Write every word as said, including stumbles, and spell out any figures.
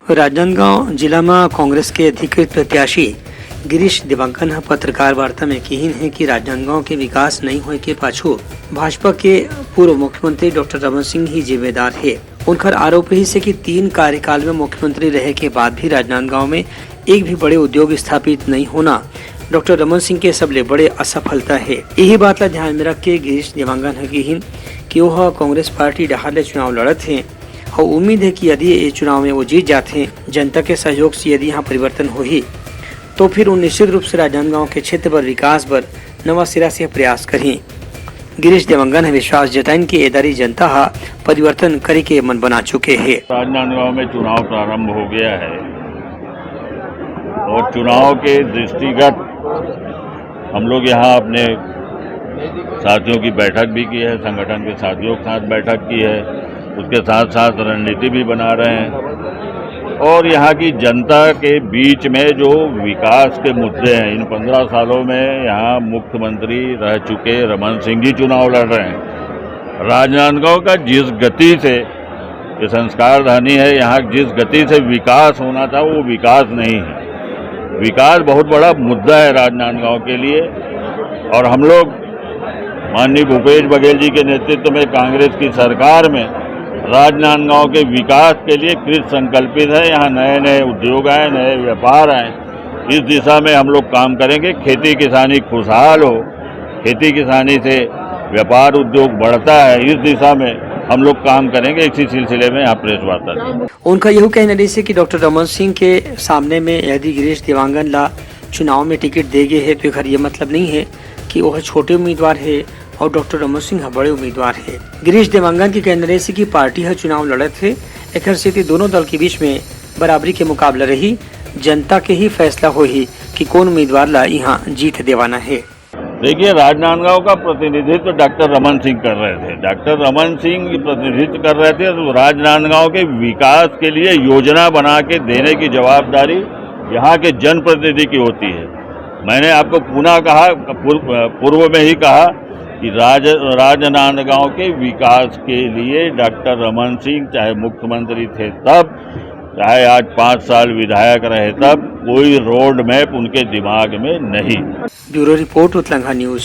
राजनांदगांव जिला म कांग्रेस के अधिकृत प्रत्याशी गिरीश देवांगन ह पत्रकार वार्ता में किहिन हे कि राजनांदगांव के विकास नइ होए के पाछू भाजपा के पूर्व मुख्यमंत्री डॉक्टर रमन सिंह ही जिम्मेदार हे। उनकर आरोप रहिस हे कि तीन कार्यकाल में मुख्यमंत्री रहे के बाद भी राजनांदगांव में एक भी बड़े उद्योग स्थापित नइ होना डॉक्टर रमन सिंह के सबले बड़े असफलता हे। इही बात ला ध्यान में रख के गिरीश देवांगन ह किहिन कि ओह कांग्रेस पार्टी डहार ले चुनाव लड़त हे। अउ उम्मीद हे कि यदि ये चुनाव में वो जीत जाथे, जनता के सहयोग से यदि यहाँ परिवर्तन होही, तो फिर वो निश्चित रूप से राजनांदगांव के क्षेत्र बर विकास बर नवा सिरा से प्रयास करही। गिरीश देवांगन ह विश्वास जताइन कि एदारी जनता ह परिवर्तन करे के मन बना चुके हे। राजनांदगांव में चुनाव प्रारंभ हो गया है और चुनाव के दृष्टिगत हम लोग यहाँ अपने साथियों की बैठक भी की है, संगठन के साथियों के साथ बैठक की है, उसके साथ साथ रणनीति भी बना रहे हैं। और यहाँ की जनता के बीच में जो विकास के मुद्दे हैं, इन पंद्रह सालों में यहाँ मुख्यमंत्री रह चुके रमन सिंह जी चुनाव लड़ रहे हैं। राजनांदगांव का जिस गति से ये संस्कार धानी है, यहाँ जिस गति से विकास होना था, वो विकास नहीं है। विकास बहुत बड़ा मुद्दा है राजनांदगांव के लिए और हम लोग माननीय भूपेश बघेल जी के नेतृत्व में कांग्रेस की सरकार में राजनांदगांव के विकास के लिए कृत संकल्पित है। यहाँ नए नए उद्योग आए, नए व्यापार आए, इस दिशा में हम लोग काम करेंगे। खेती किसानी खुशहाल हो, खेती किसानी से व्यापार उद्योग बढ़ता है, इस दिशा में हम लोग काम करेंगे। इसी सिलसिले में यहाँ प्रेस वार्ता दी। उनका यहू कहना रहिस हे कि डॉक्टर रमन सिंह के सामने में यदि गिरीश देवांगन ला चुनाव में टिकट दे गे हे, तो एकर ये मतलब नहीं है कि वह छोटे उम्मीदवार हे और डॉक्टर रमन सिंह ह बड़े उम्मीदवार हे। गिरीश देवांगन के कहना रहिस हे कि पार्टी ह चुनाव लड़त हे, एकर सेती दोनों दल के बीच में बराबरी के मुकाबला रही। जनता के ही फैसला होही कि कौन उम्मीदवार ला यहाँ जीत देवाना हे। देखिए, राजनांदगांव का प्रतिनिधित्व डॉक्टर रमन सिंह कर रहे थे। डॉक्टर रमन सिंह प्रतिनिधित्व कर रहे थे, तो राजनांदगांव के विकास के लिए योजना बना के देने की जवाबदारी यहाँ के जनप्रतिनिधि की होती है। मैंने आपको पुनः कहा, पूर्व, पूर्व में ही कहा कि राज-, राजनांदगांव के विकास के लिए डॉक्टर रमन सिंह चाहे मुख्यमंत्री थे तब, चाहे आज पाँच साल विधायक रहे तब, कोई रोड मैप उनके दिमाग में नहीं। Bureau report, Utlangha news.